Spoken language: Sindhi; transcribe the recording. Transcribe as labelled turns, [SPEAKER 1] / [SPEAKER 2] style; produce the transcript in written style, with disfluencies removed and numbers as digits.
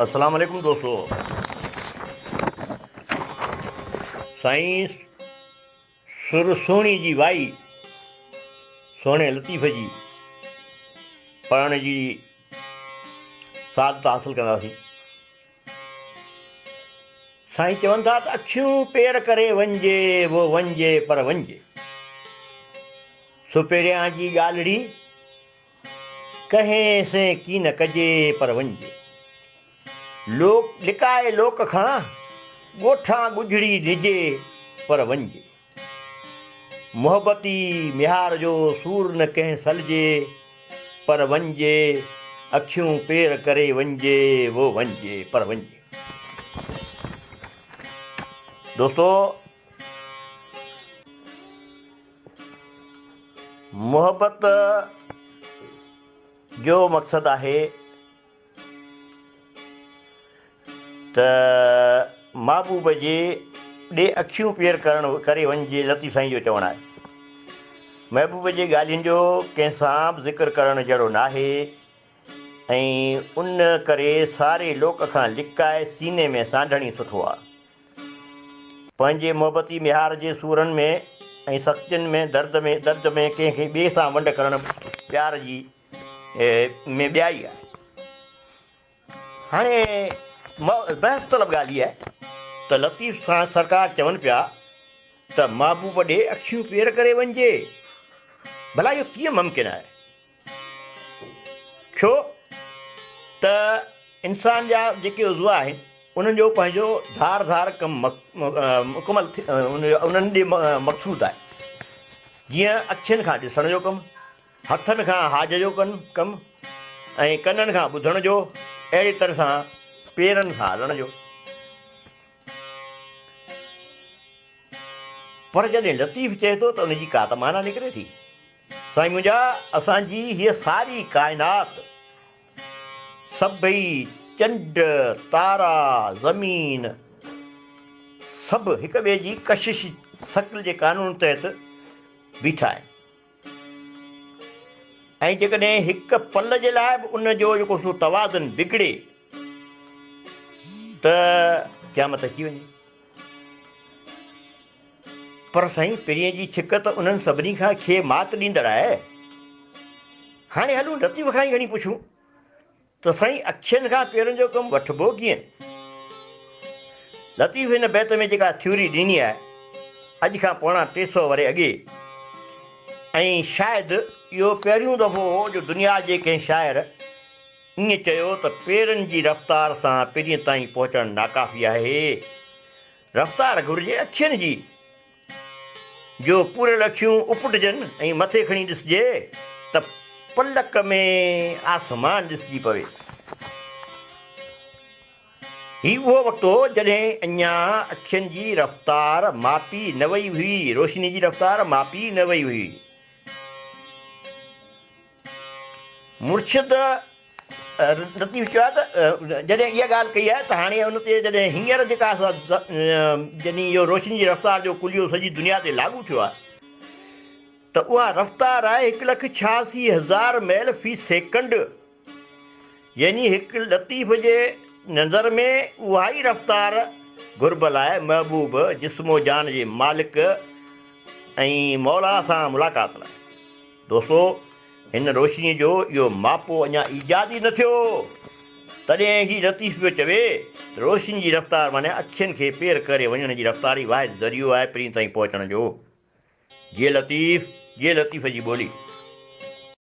[SPEAKER 1] السلام عليڪم دوستو سائين سر سهڻي جي وائي سهڻي لطيف جي پڙهڻ جي سعادت حاصل ڪنداسين سائين چون ٿا ته اکيون پير ڪري وڃجي وو وڃجي پر وڃجي سو پهريان جي ڳالهڙي ڪنهن سين ڪين ڪجي پر وڃجي لوڪ لڪائي لوڪ کان ڳوٺان ڳجهڙي ڏجي پر وڃجي محبتي ميهار جو سور نه ڪنهن سلجي پر وڃجي اکيون پير ڪري وڃجي وو وڃجي پر وڃجي. دوستو محبت جو مقصد آهي ته محبوب جي ڏي اکيون پير ڪرڻ ڪري وڃجي لطيف سائين جو چوڻ آهي محبوب جي ڳالهين جو ڪنهن سان به ذڪر ڪرڻ جهڙو ناهي ۽ ان ڪري ساري لوڪ کان لڪائي سيني ۾ سانڍڻ ئي سٺو آ. پنهنجي محبتي ميهار جي سورن ۾ ۽ سختين ۾ درد ۾ درد ۾ ڪنهن کي ٻئي سان ونڊ ڪرڻ پيار جي ۾ ٻيائي آهي. هاڻي بحث طلب ڳالهه هيء آهي ته لطيف سان سرڪار چون پيا ته محبوب ڏي اکيون پير ڪري وڃجي. ڀلا اهو ڪيئن ممڪن آهي؟ ڇو ته انسان جا جيڪي عضوا آهن انهن جو پنهنجو ڌار ڌار ڪم مڪمل انهن ڏي مقصود آهي جيئن اکين کان ڏسڻ جو ڪم، هٿن کان هاج جو ڪم ۽ ڪنن کان ٻڌڻ جو اهڙي طرح سان پيرن کان هلڻ جو. پر جڏهن لطيف چئي ٿو ته ان جي ڪا ته معنيٰ نڪري ٿي. سائين منهنجا اسان جي هيء ساري ڪائنات، سڀئي چنڊ، تارا، زمين سڀ هڪ ٻئي جي ڪشش ثقل جي قانون تحت بيٺا آهن ۽ جيڪڏهن هڪ پل جي لاء به ان جو جيڪو سو توازن بگڙي ته قيامت اچي وڃي. پر سائين پرينء جي ڇڪ ته انهن سڀني کان کي مات ڏيندڙ آهي. هاڻي هلون لطيف کان ئي کڻي پڇون ته سائين اکين کان پيرن جو ڪم وٺبو ڪيئن؟ لطيف هن بيت ۾ جيڪا ٿيوري ڏني آهي اڄ کان پوڻا 300 ورهيه اڳي ۽ شايد اهو پهريون دفعو هو جو دنيا جي ڪنهن شاعر ائين چيو ته پيرن جي رفتار سان پرينء تائين پهچڻ ناڪافي آهي. رفتار گهرجي اکين جي، جو پوريل اکيون اپٽجن ۽ مٿي کڻي ڏسجي ته پلڪ ۾ آسمان ڏسجي پوي. هي اهو وقت هو جڏهن اڃا اکين جي رفتار ماپي نه وئي هئي، روشني جي رفتار ماپي نه وئي هئي. مرشد لطيف چيو آهي ته جڏهن اها ڳالهه ڪئي آهي ته هاڻي ان تي جڏهن هينئر جيڪا جڏهن اهو روشني جي رفتار جو ڪليو سڄي دنيا تي لاڳو ٿيو آهي ته اها رفتار آهي 1,86,000 ميل في سيڪنڊ يعني هڪ لطيف جي نظر ۾ اها ئي رفتار گهربل آهي محبوب جسم و جان جي مالڪ ۽ مولا سان ملاقات لاء. دوستو! هن روشنيء جو اهو ماپو اڃا ايجاد ئي نه ٿيو هو، تڏهن هي لطيف پيو چوي ته روشني جي رفتار معنيٰ اکين کي پير ڪري وڃڻ جي رفتار ئي واحد ذريعو آهي پرين تائين پهچڻ جو. جيئي لطيف، جيئي لطيف جي ٻولي.